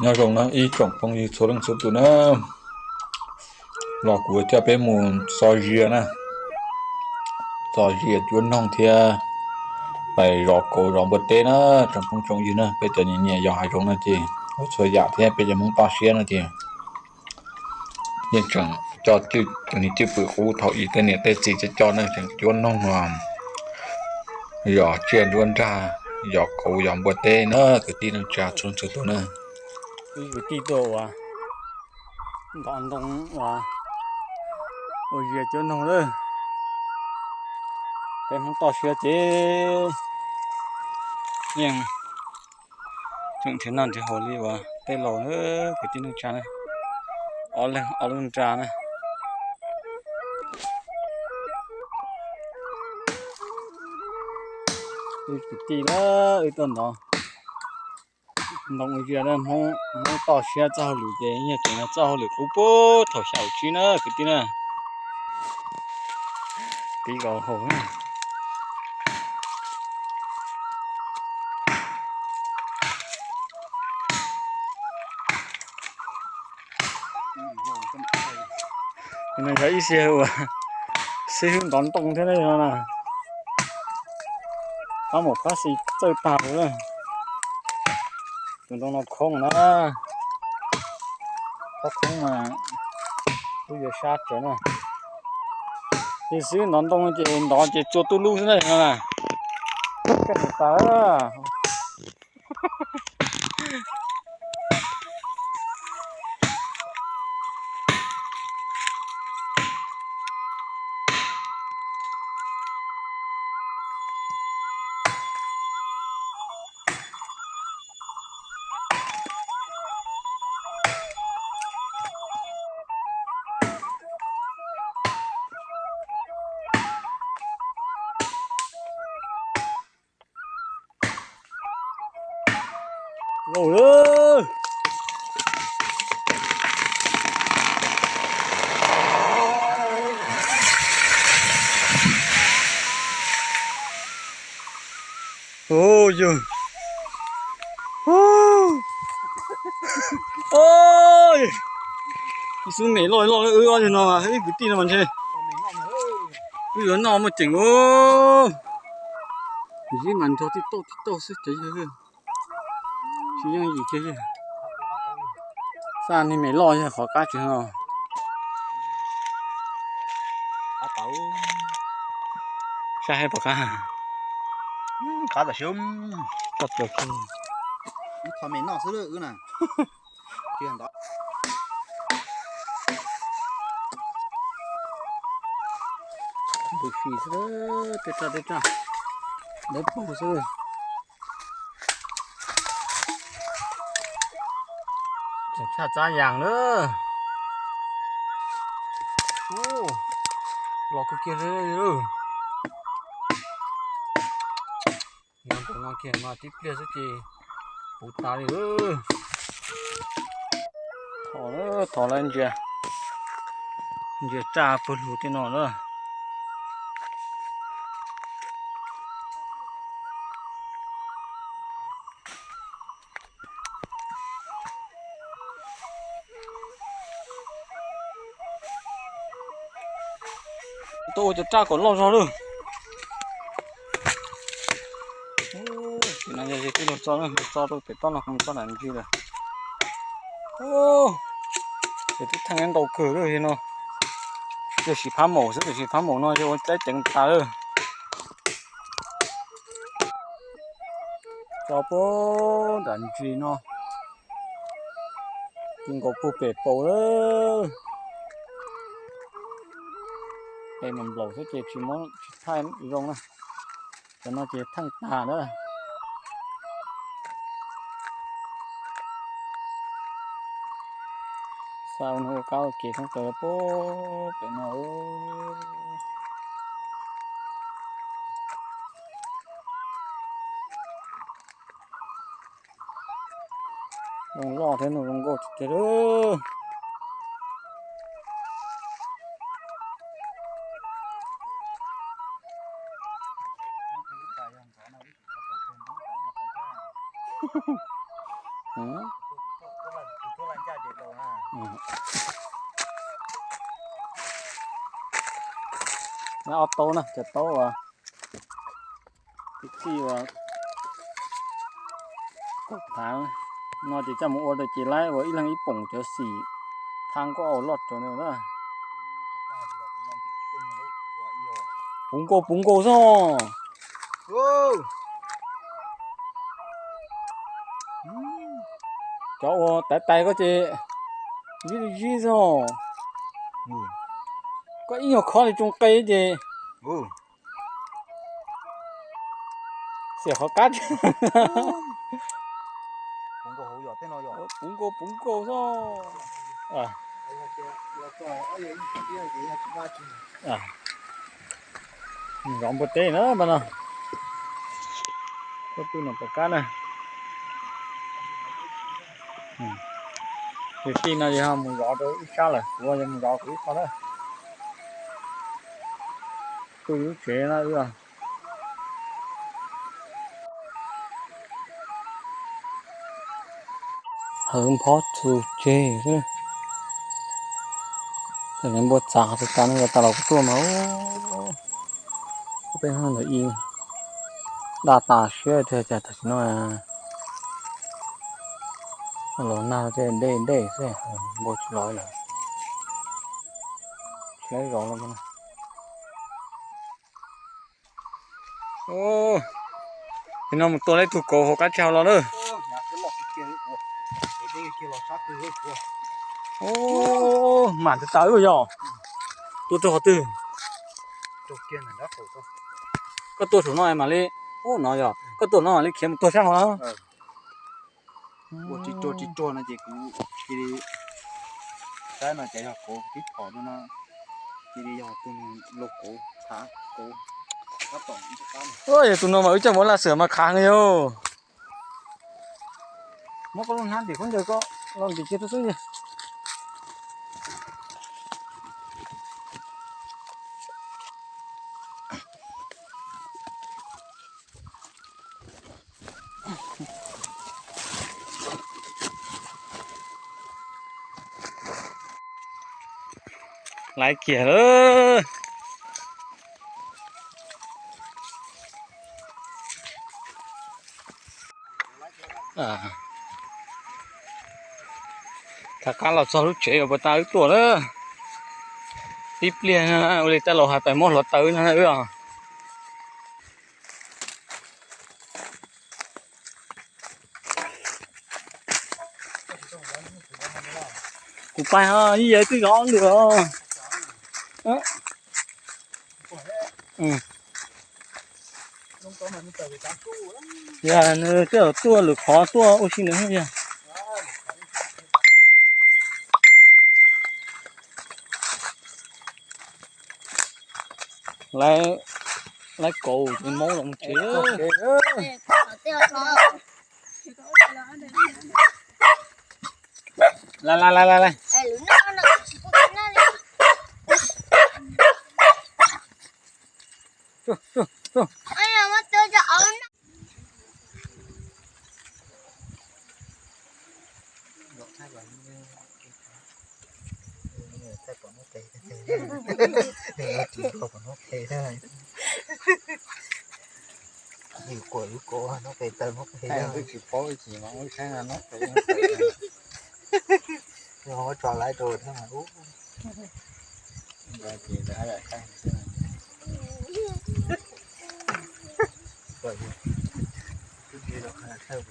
Nyob zoo na ib tsoom phooj ywg txhua leej txhua tus na, los kuv coj peb mus txo zias na, txo zias cuab noog thiab pais zov kauv zov npua teb na. Tsoom phooj tsoom ywg na, peb cov nyiam nyiam yos hav zoov no ces ua txhua yam thiab peb cov Hmoob toj siab no ces yeej tseem coj cwj, cov niag cwj pwm qub thaum ub tej niam tej txiv coj coj na, tseem cuab noog, yos tsiaj nruab nrag, yos kauv yos npua teb na kwv tij neej tsa txhua leej txhua tus na. Ib kwv tij tuaj ua ntov ntoo ua, ua zias cuab noog lawm. Peb Hmoob toj siab ces yeej tseem nrhiav noj nrhiav haus li uas tej laus na, kwv tij neej tsa na, ob leeg ob lub nra na. Ib kwv tij na, wb tuaj ntov ntoo ua zias na, Hmoob toj siab txoj hauj lwm ces yog tseem yog txoj hauj lwm qub puag thaum xya caum tsib na kwv tij na. Tiv kom haum na. No yog ib xib hwb uas xib hwb ntov ntoo thiab no na. Qab mus qab xis txawj tag li na. Tus ntoo no khoob na. Qab khoob mas lub yuav sab tsawv na. Ces xib hwb ntov ntoo ces ntov ces txua tuj lub xwb na no na. Kaj tus tas. Lauj lawm. Ua yog xub mem loj loj wb ob no mas ib kwv tij no mas ntshe wb yuav noj muaj ceem. Zib mas nrog tib tauj tib tauj xwb ces yog tsis yooj yim kiag. Xaj niag me loj yog qhov qab tsis no. Saj hab pom qab. Qab tam sim. Ib tho me noj xwb na. Ntws fis xwb, tej raj tej raj dawb paug xwb. Tseem tshaj txab yas na. Los kawg kiag li. Nyob npaum no kiag mas tib pliag xwb ces puv tas li lawm. Thov, thov lawv ntsia, ntsia raj puag lug tej no na. Tuaj ua cov raj kom loj zog lawm. Ces no yog tij laug tso, tso rau pem toj no, toj nram ntsis lawm. Ces twb theej ntau kawg lawm no. Yog siv phab maum xwb, siv phab maum no yog ua teb ceev tas lawm. Tso puag nram ntsis no, ti nkaus puag pem paus lawm. Pem mas nplaum xwb ces tsis muab tsis thaij zoo na. Cov no ces theej tag na. Xa ua kab ua kev thoob plaws puag pem no. Zoo loj thiab no, zoo nkauj tiag tiag. Nyob ob taub na, cov taub uas tij uas kaum phav no ces coj mus ua rau ces laib ua ib leeg ib poom cov xim thab nkauj loj rau na. Puv nkaus puv nkaus xwb. Cov uas tais tais koj ces zib zib xwb. Koj ib nyuag khob li tsoo qe ces xiam qhov qab. Puv nkaus puv nkaus xwb. Zov npua teb na mas no. Koj pw no pom qab na. Yog tij no yog mus zov rau ib sab lawm, kuv yog mus zov kuv ib qho na. Pw lub tsev na wb. Hawv nphob txus tseg xwb. Npua txav tus tas no tas los kuv tuaj mas peb ntawd ib daj tas siab tiag cas tam sim no los nag tej dej dej xwb, npua tsis los lawm. Tsis laib zov lawm. Nim no mus tua ib tug kauv hauv qab tsag los lawm. Mam ntawd tas wb yog tua rau qhov twg? Koj tua saum no mam li, ub no yog koj tua no mam li khiav mus tuag sab hauv. Ua tsis ruag tsis ruag no ces kuv cia li, saib no ces yog kauv tib phom no, cia li yog tus nws luag kauv thav kauv. Yog tus no mas wb coj mus laj xwm mas khav heev yog. Muab koj lub hnab ntim khaub ncaws koj los ntim kiag xwb xwb. Laiv kiag lawm. Rov qab los txog lub tsev uas puag ta wb tuaj lawm. Tib pliag ua li taj laus hais pais muab hluav taws no wb os. Kuv pais ho ib yam twb zov lwm os. Yog nws tej zaum tuaj lwm qhov tuaj ua si nws yog. Lawv, lawv kauv ces maub los mus tsev. Lawv, lawv, lawv, lawv. Yus quas yus quas nub qe taw nub qe. Twb tsis paub ib chim mas ua saib nub qe. Yog ua tso laiv rau thiab mas ub. Ces lawv haj yam saib xwb.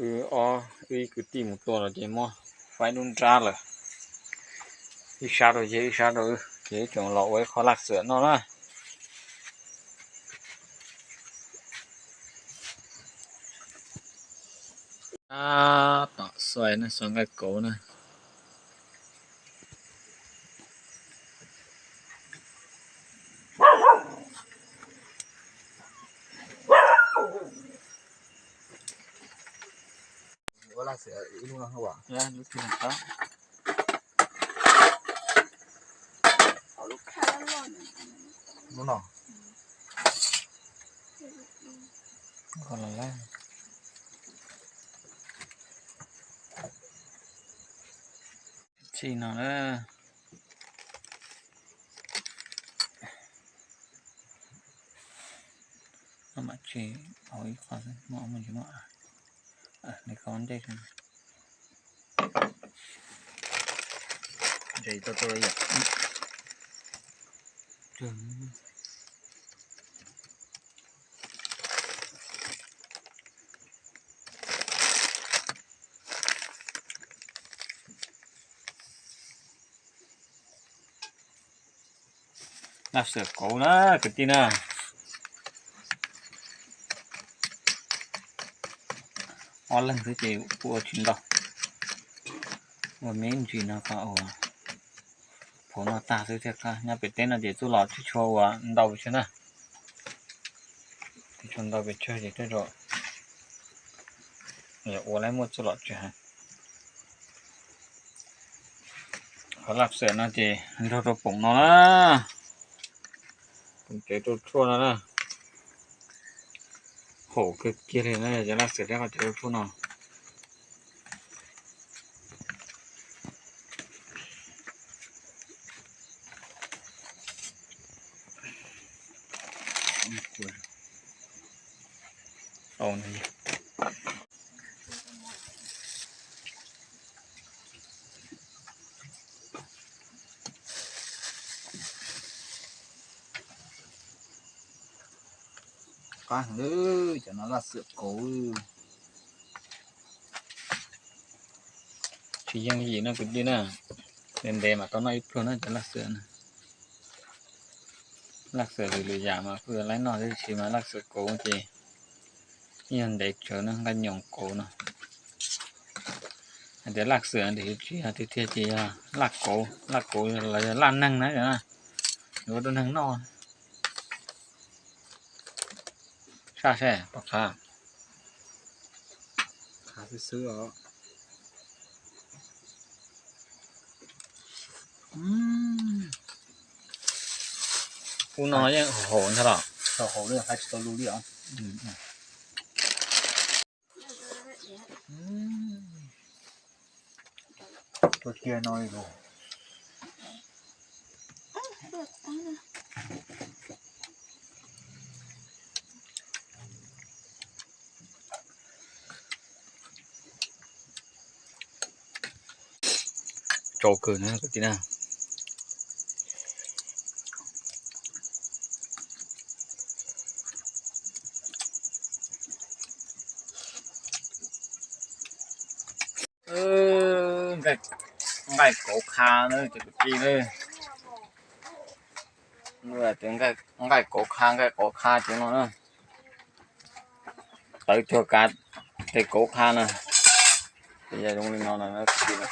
Wb ob, wb ib kwv tij mus tua los ces muab faib dub nrab lawm. Ib sab rau yawg ib sab rau wb ces wb tseem los ua ib qho laj xwm noj na. Tab tom xuas na, xuas nqaij kauv na. Lub no. Txij no na. Mam tsis hauv ib qho xwb, muaj muaj tsis muaj. Li qhov ntej. Laj xwm kauv na kwv tij na. Ob leeg xwb ces kuj ua tsis ntau. Ua me ntsis no kom ua phauv no tag xwb thiaj qab. Nyob pem teb no ces txuj lom tsis tshua ua ntau pes tsawg na. Tsis tshua ntau pes tsawg ces tej zaum ua lawm muaj txuj lom tsawg heev. Qhov laj xwm no ces nrog rau poom no na. Poom cev rau tshuaj no na. Haum kawg kiag li na cov laj xwm thiab qhov cev rau tshuaj no. Qab heev, cov no laj xwm kauv. Tsis yeej yim no kwv tij na. Ntev ntev mas tau noj ib pluag na cov laj xwm na. Laj xwm lwm lwm yam mas kuj yuav laib noj tab sis mas laj xwm kauv ces yog ntev tsawv no, nqaij nyoos kauv no. Hais tias laj xwm tiam sis tsis yog tiag tiag ces yog laj kauv, laj kauv los yog laj neeg na, yuav ua rau neeg noj. Saj seb pom qab. Qab xwb xwb os. Ub no yeej haum ntag los. Haum li, hais tsis tau lus li os. Tua kiag no li los. Tsau kawg na kwv tij na. Nqaij kauv qha na cov kwv tij na. Nqaij kauv qha, nqaij kauv qha cov no na. Tawv cuag kav tes kauv qha na. Ces yog zoo li no na kwv tij na.